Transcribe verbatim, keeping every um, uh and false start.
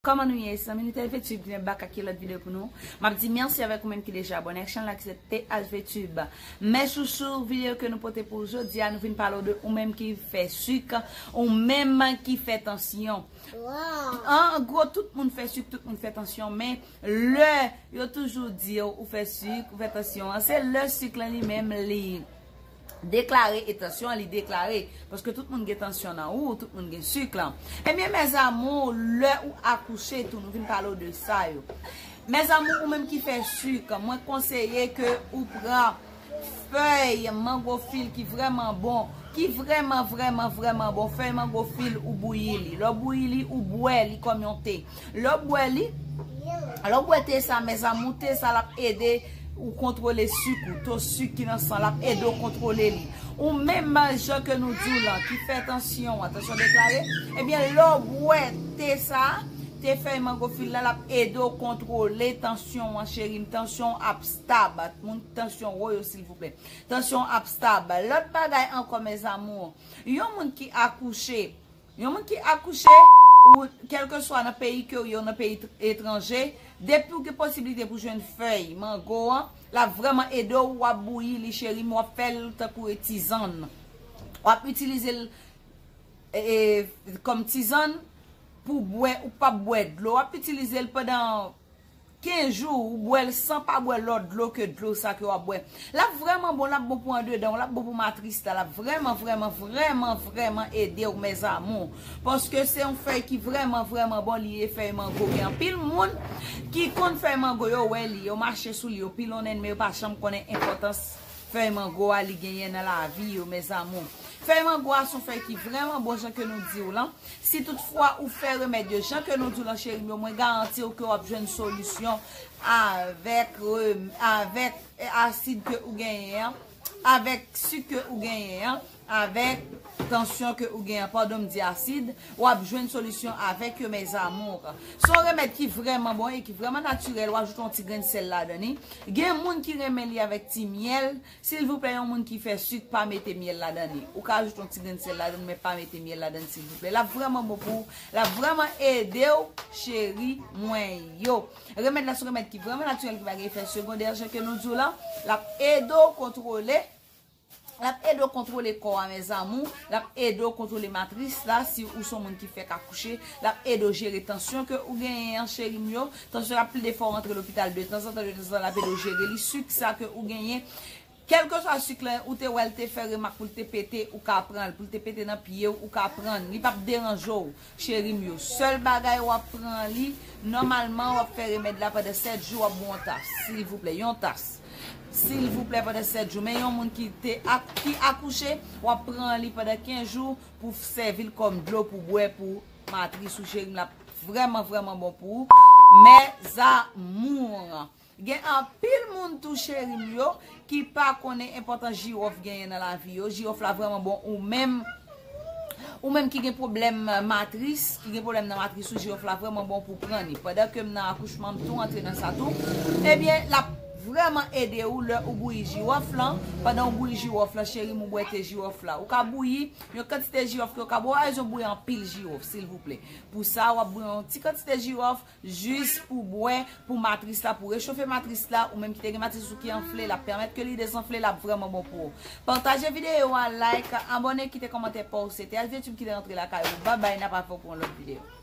Kòman nou ye, zanmi? Nou T H V Tube vin bak ak yon lòt videyo pou nou. M ap di mèsi avèk ou menm ki deja abòne ak chanèl la ki se T H V Tube. Mes chouchous, videyo ke nou pote pou ou jodi a, nou vin pale w de ou menm ki fè sik, ou menm ki fè tansyon. An gwo, tout moun fè sik, tout moun fè tansyon, men lè yo toujou di w ou fè sik, ou fè tansyon an, se lè sik lan li menm li deklare, e tansyon an li deklare, paske tout moun gen tansyon nan ou, tout moun gen sik lan. Ebyen, mes amours, lè ou akouche tou, nou vin pale w de sa yo. Mes amours, ou menm ki fè sik, mwen konseye ke ou pran fèy mango fil ki vrèman bon, ki vrèman, vrèman, vrèman bon. Fèy mango fil, ou bouyi li. Lè w bouyi li, ou bwè li kòm yon te. Lè w bwè li, lè w bwè te sa, mes amours, te sa l ap ede ou kontwole sik ou, to sik ki nan san, l ap ede w kontwole li. Ou menm, jan ke nou di w lan, ki fè tansyon an, tansyon deklare, ebyen, lè w bwè te sa, te fèy mango fil la, l ap ede w kontwole tansyon an, cheri m. Tansyon ap stab. Moun tansyon wo yo, silvouplè. Tansyon ap stab. Lòt bagay ankò, mes amours, yon moun ki akouche, yon moun ki akouche, ou kèlkeswa nan peyi ke w ye, ou nan peyi tr- etranje, depi w gen posiblite pou jwenn fèy mango an, l ap vrèman ede w, w ap bouyi li, cheri m, w ap fè l tankou e tizann. W ap itilize l e, e, kòm tizann pou bwè, ou p ap bwè dlo, w ap itilize l pandan kenz jou, ou bwè l san pa bwè lòt dlo ke dlo sa ke w ap bwè. L ap vrèman bon, l ap bon pou andedan w, l ap bon pou matris la, l ap vrèman, vrèman, vrèman, vrèman ede w, mes amours. Paske se yon fèy ki vrèman, vrèman bon, li ye fèy mango. Gen anpil moun ki konn fèy mango, yo wè li, yo mache sou li, yo pilonnen l, men yo pa janm konnen enpòtans fèy mango a li genyen nan lavi yo, mes amours. Fèy mango a se yon fèy ki vrèman bon, jan ke nou di w lan. Si toutfwa ou fè remèd yo, jan ke nou di w lan, cheri m yo, mwen garanti w ke w ap jwenn solisyon avèk, rem- avèk, eh, asid ke ou genyen an, avèk sik ke ou genyen an, avèk tansyon ke ou genyen an, padon, m di asid, w ap jwenn solisyon avèk yo, mes amours. Se yon remèd ki vrèman bon e ki vrèman natirèl, w ajoute yon ti grenn sèl ladan li. Gen moun ki renmen li avèk ti myèl, silvouplè, yon moun ki fè sik, pa mete myèl ladan li. Ou ka ajoute yon ti grenn sèl ladan, men pa mete myèl ladan, silvouplè. L ap vrèman bon pou ou, l ap vrèman ede w, cheri mwen yo. Remèd la se yon remèd ki vrèman natirèl, ki pa gen efè segondè, jan ke nou di w lan. L ap ede w kontwole, l ap ede w kontwole kò a, mes amours, l ap ede w kontwole matris la, si ou se yon moun ki fèk akouche, l ap ede w jere tansyon ke ou genyen an, cheri m yo. Tansyon ap plede fè w rantre lopital de tanzantan, de tanzantan, l ap ede w jere li. Sik sa ke ou genyen, kèlkeswa sik lan, ou te wè l te fè remak pou l te pete, ou ka pran l, pou l te pete nan pye w, ou ka pran l, li p ap deranje w, cheri m yo. Sèl bagay, w ap pran li, nòmalman, w ap fè remèd la pandan sèt jou, w ap bwè yon tas, silvouplè, yon tas. Silvouplè, pandan sèt jou. Men yon moun ki te ak- ki akouche, w ap pran li pandan kenz jou pou sèvi l kòm dlo pou bwè pou matris ou, cheri m, l ap vrèman, vrèman bon pou ou. Mes amours. Gen anpil moun tou, cheri m yo, ki pa konnen enpòtans jiwòf genyen nan lavi yo. Jiwòf la vrèman bon, ou menm, ou menm ki gen pwoblèm matris, ki gen pwoblèm nan matris ou, jiwòf la vrèman bon pou pran li. Pandan ke m nan akouchman, m tou rantre nan sa tou. Ebyen, l ap vrèman ede ou lè ou bouyi jiwòf lan. Pandan ou bouyi jiwòf lan, cheri m, ou bwè te jiwòf la. Ou ka bouyi yon kantite jiwòf ke ou ka bwè, ou pa bezwen bouyi anpil jiwòf, silvouplè. Pou sa, w ap bwè yon ti kantite jiwòf, jis pou bwè, pou matris la, pou rechofe matris la, ou menm ki te gen matris ou ki anfle, l ap pèmèt ke li dezanfle, l ap vrèman bon pou ou. Pataje videyo a, like, abòne, kite kòmantè pa w, se T H V Tube ki te rantre lakay ou. Babay, n ap avè w pou yon lòt videyo.